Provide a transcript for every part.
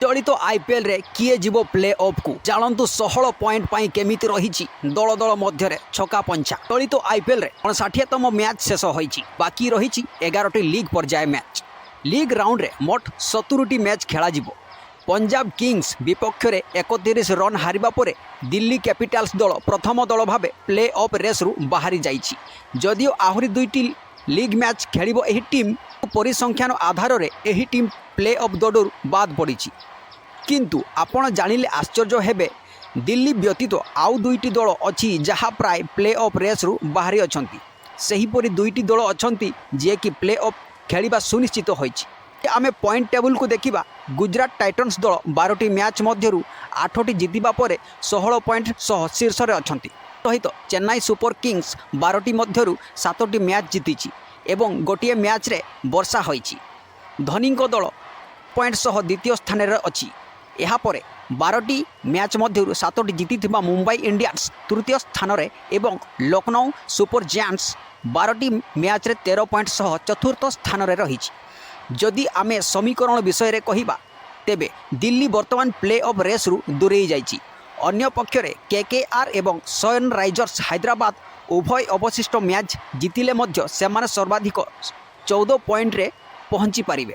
ଚଳିତ ଆଇପିଏଲ୍ରେ କିଏ ଯିବ ପ୍ଲେ ଅଫ୍କୁ ଜାଣନ୍ତୁ। 16 ପଏଣ୍ଟ ପାଇଁ କେମିତି ରହିଛି ଦଳ ଦଳ ମଧ୍ୟରେ ଛକା ପଞ୍ଚା। ଚଳିତ ଆଇପିଏଲ୍ରେ 59ତମ ମ୍ୟାଚ୍ ଶେଷ ହୋଇଛି। ବାକି ରହିଛି 11ଟି ଲିଗ୍ ପର୍ଯ୍ୟାୟ ମ୍ୟାଚ୍। ଲିଗ୍ ରାଉଣ୍ଡରେ ମୋଟ 70ଟି ମ୍ୟାଚ୍ ଖେଳାଯିବ। ପଞ୍ଜାବ କିଙ୍ଗସ୍ ବିପକ୍ଷରେ 31 ରନ୍ ହାରିବା ପରେ ଦିଲ୍ଲୀ କ୍ୟାପିଟାଲ୍ସ ଦଳ ପ୍ରଥମ ଦଳ ଭାବେ ପ୍ଲେ ଅଫ୍ ରେସ୍ରୁ ବାହାରି ଯାଇଛି। ଯଦିଓ ଆହୁରି ଦୁଇଟି ଲିଗ୍ ମ୍ୟାଚ୍ ଖେଳିବ ଏହି ଟିମ୍, ପରିସଂଖ୍ୟାନ ଆଧାରରେ ଏହି ଟିମ୍ ପ୍ଲେ ଅଫ୍ ଦୌଡ଼ରୁ ବାଦ୍ ପଡ଼ିଛି। କିନ୍ତୁ ଆପଣ ଜାଣିଲେ ଆଶ୍ଚର୍ଯ୍ୟ ହେବେ, ଦିଲ୍ଲୀ ବ୍ୟତୀତ ଆଉ ଦୁଇଟି ଦଳ ଅଛି ଯାହା ପ୍ରାୟ ପ୍ଲେ ଅଫ୍ ରେସ୍ରୁ ବାହାରି ଅଛନ୍ତି। ସେହିପରି ଦୁଇଟି ଦଳ ଅଛନ୍ତି ଯିଏକି ପ୍ଲେ ଅଫ୍ ଖେଳିବା ସୁନିଶ୍ଚିତ ହୋଇଛି। ଆମେ ପଏଣ୍ଟ ଟେବୁଲକୁ ଦେଖିବା, ଗୁଜରାଟ ଟାଇଟନ୍ସ ଦଳ 12ଟି ମ୍ୟାଚ୍ ମଧ୍ୟରୁ ଆଠଟି ଜିତିବା ପରେ 16 ପଏଣ୍ଟ ସହ ଶୀର୍ଷରେ ଅଛନ୍ତି। ସହିତ ଚେନ୍ନାଇ ସୁପର କିଙ୍ଗସ୍ 12ଟି ମଧ୍ୟରୁ ସାତଟି ମ୍ୟାଚ୍ ଜିତିଛି ଏବଂ ଗୋଟିଏ ମ୍ୟାଚ୍ରେ ବର୍ଷା ହୋଇଛି। ଧୋନିଙ୍କ ଦଳ ପଏଣ୍ଟ ସହ ଦ୍ୱିତୀୟ ସ୍ଥାନରେ ଅଛି। ଏହାପରେ 12ଟି ମ୍ୟାଚ୍ ମଧ୍ୟରୁ ସାତଟି ଜିତିଥିବା ମୁମ୍ବାଇ ଇଣ୍ଡିଆନ୍ସ ତୃତୀୟ ସ୍ଥାନରେ ଏବଂ ଲକ୍ଷ୍ନୌ ସୁପର ଜାୟାଣ୍ଟସ୍ 12ଟି ମ୍ୟାଚ୍ରେ 13 ପଏଣ୍ଟ ସହ ଚତୁର୍ଥ ସ୍ଥାନରେ ରହିଛି। ଯଦି ଆମେ ସମୀକରଣ ବିଷୟରେ କହିବା, ତେବେ ଦିଲ୍ଲୀ ବର୍ତ୍ତମାନ ପ୍ଲେ ଅଫ୍ ରେସ୍ରୁ ଦୂରେଇ ଯାଇଛି। ଅନ୍ୟପକ୍ଷରେ କେକେଆର୍ ଏବଂ ସନରାଇଜର୍ସ ହାଇଦ୍ରାବାଦ ଉଭୟ ଅବଶିଷ୍ଟ ମ୍ୟାଚ୍ ଜିତିଲେ ମଧ୍ୟ ସେମାନେ ସର୍ବାଧିକ 14 ପଏଣ୍ଟରେ ପହଞ୍ଚି ପାରିବେ।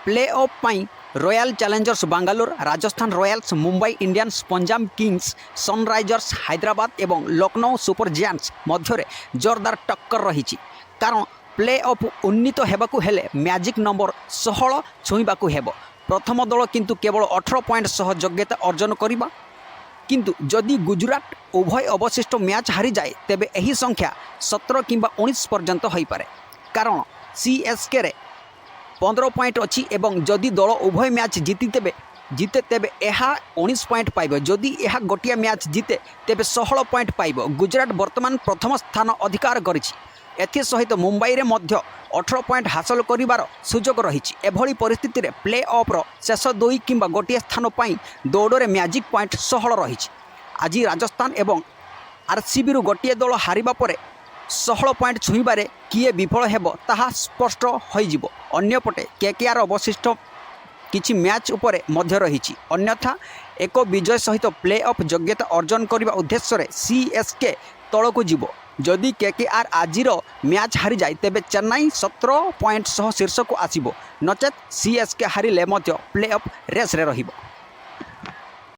ପ୍ଲେ ଅଫ୍ ପାଇଁ royal challengers Bangalore, Rajasthan Royals, Mumbai Indians, Punjab Kings, Sunrisers Hyderabad ଏବଂ ଲକ୍ଷ୍ନୌ ସୁପର ଜାୟାଣ୍ଟସ୍ ମଧ୍ୟରେ ଜୋରଦାର ଟକ୍କର ରହିଛି। କାରଣ ପ୍ଲେ ଅଫ୍ ଉନ୍ନୀତ ହେବାକୁ ହେଲେ ମ୍ୟାଜିକ୍ ନମ୍ବର 16 ଛୁଇଁବାକୁ ହେବ। ପ୍ରଥମ ଦଳ କିନ୍ତୁ କେବଳ 18 ପଏଣ୍ଟ ସହ ଯୋଗ୍ୟତା ଅର୍ଜନ କରିବ। କିନ୍ତୁ ଯଦି ଗୁଜୁରାଟ ଉଭୟ ଅବଶିଷ୍ଟ ମ୍ୟାଚ୍ ହାରିଯାଏ, ତେବେ ଏହି ସଂଖ୍ୟା 17 କିମ୍ବା 19 ପର୍ଯ୍ୟନ୍ତ ହୋଇପାରେ। କାରଣ ସିଏସ୍କେରେ 15 ପଏଣ୍ଟ ଅଛି ଏବଂ ଯଦି ଦଳ ଉଭୟ ମ୍ୟାଚ୍ ଜିତେ, ତେବେ ଏହା 19 ପଏଣ୍ଟ ପାଇବ। ଯଦି ଏହା ଗୋଟିଏ ମ୍ୟାଚ୍ ଜିତେ, ତେବେ 16 ପଏଣ୍ଟ ପାଇବ। ଗୁଜରାଟ ବର୍ତ୍ତମାନ ପ୍ରଥମ ସ୍ଥାନ ଅଧିକାର କରିଛି। ଏଥିସହିତ ମୁମ୍ବାଇରେ ମଧ୍ୟ 18 ପଏଣ୍ଟ ହାସଲ କରିବାର ସୁଯୋଗ ରହିଛି। ଏଭଳି ପରିସ୍ଥିତିରେ ପ୍ଲେ ଅଫ୍ର ଶେଷ ଦୁଇ କିମ୍ବା ଗୋଟିଏ ସ୍ଥାନ ପାଇଁ ଦୌଡ଼ରେ ମ୍ୟାଜିକ୍ ପଏଣ୍ଟ 16 ରହିଛି। ଆଜି ରାଜସ୍ଥାନ ଏବଂ ଆର୍ସିବିରୁ ଗୋଟିଏ ଦଳ ହାରିବା ପରେ 16 ପଏଣ୍ଟ ଛୁଇଁବାରେ କିଏ ବିଫଳ ହେବ, ତାହା ସ୍ପଷ୍ଟ ହୋଇଯିବ। ଅନ୍ୟପଟେ କେକେଆର୍ ଅବଶିଷ୍ଟ କିଛି ମ୍ୟାଚ୍ ଉପରେ ମଧ୍ୟ ରହିଛି। ଅନ୍ୟଥା ଏକ ବିଜୟ ସହିତ ପ୍ଲେ ଅଫ୍ ଯୋଗ୍ୟତା ଅର୍ଜନ କରିବା ଉଦ୍ଦେଶ୍ୟରେ ସିଏସ୍କେ ତଳକୁ ଯିବ। ଯଦି କେକେଆର୍ ଆଜିର ମ୍ୟାଚ୍ ହାରିଯାଏ, ତେବେ ଚେନ୍ନାଇ 17 ପଏଣ୍ଟ ସହ ଶୀର୍ଷକୁ ଆସିବ, ନଚେତ୍ ସିଏସ୍କେ ହାରିଲେ ମଧ୍ୟ ପ୍ଲେ ଅଫ୍ ରେସ୍ରେ ରହିବ।